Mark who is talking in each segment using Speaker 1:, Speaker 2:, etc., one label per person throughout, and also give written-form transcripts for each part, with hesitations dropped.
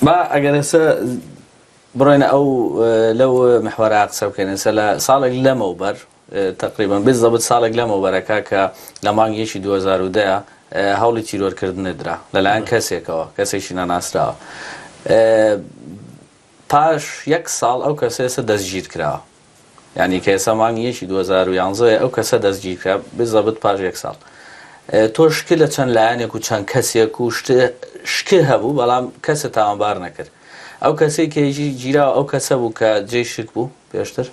Speaker 1: با ئەگەر ئێستا بڕۆینە ئەو لەو محوەرە قسە بکەین ئێستا لە ساڵێک لەمەوبەر تقریبا بالضبط ساڵێک لەمەوبەرەکە کە لە مانگی یەکی 2010 هەوڵی تیرۆرکردنت درا لەلایەن کەسێکەوە کەسێکی نەناسراوە پاش یەک ساڵ ئەو کەسە ئێستا دەستگیر کراوە یانی کە ئێستا مانگی یەکی 2011 ئەو کەسە دەستگیر کرا بالضبط پاش یەک ساڵ تۆ شک لە چەند لایەنێک و چەند کەسێک و شت شک هەبوو بەڵام کەسە تاوانبار نەکرد ئەو کەسەی کە گیراوە ئەو کەسە بوو کە جێی شک بوو پێشتر؟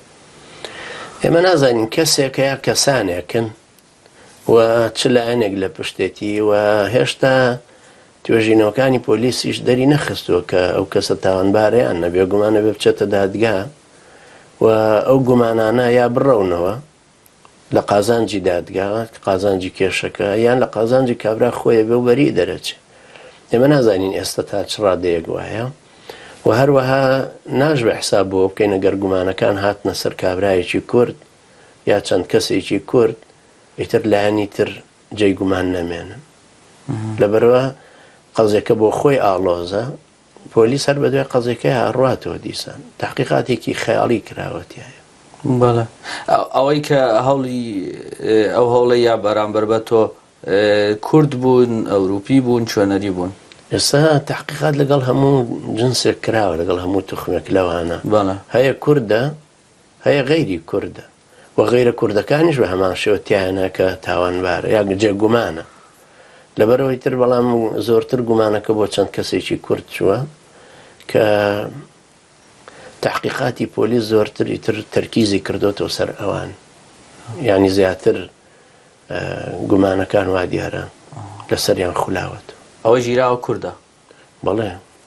Speaker 2: ئێمە نازانین کەسێکە یا کەسانێکن و چ لایەنێک لە پشتێتی و هێشتا توێژینەوەکانی پۆلیسیش دەری نەخستووە کە ئەو کەسە تاوانبارە یان نە، بێگومان ئەبێ بچێتە دادگا و ئەو گومانانە یا بڕەونەوە لە قازانجی دادگا، قازانجی کێشەکە، یان لە قازانجی کابرا خۆی بێ و بەری دەرەچێ. ئێمە نازانین ئێستا تا چ ڕادەیەک وایە و هەروەها ناشبێ حساب بۆ بکەین ئەگەر گومانەکان هاتنە سەر کابرایەکی کورد یا چەند کەسێکی کورد ئیتر لایەنی تر جێی گومان نەمێنن. لەبەرئەوە قەزیەکە بۆ خۆی ئاڵۆزە، پۆلیس هەر بەدوای قەزیەکەیا ئەڕواتەوە دیسان تەحقیقاتێکی خەیاڵی کراوە تیایا.
Speaker 1: بەڵێ ئەوەی کە هەوڵی ئەو هەوڵەی یا بەرامبەر بە تۆ کورد بوون، ئەوروپی بوون، چۆنەری بوون؟
Speaker 2: ئێستا تەحقیقات لەگەڵ هەموو جنسێک کراوە، لەگەڵ هەموو توخمێک لەوانە هەیە کوردە، هەیە غەیری کوردە و غەیرە کوردەکانیش بە هەمان شێوە تیایانە کە تاوانبارە یا جێ گومانە لەبەرئەوەی تر بەڵام زۆرتر گومانەکە بۆ چەند کەسێکی کورد چووە کە تحقیقاتی پۆلیس زۆرتر ئیتر تەرکیزی کردۆتەوە سەر ئەوان یعنی زیاتر گومانەکان وا دیارە لەسەریان خولاوەتەوە.
Speaker 1: ئەوەی گیراوە کوردە؟
Speaker 2: بەڵێ.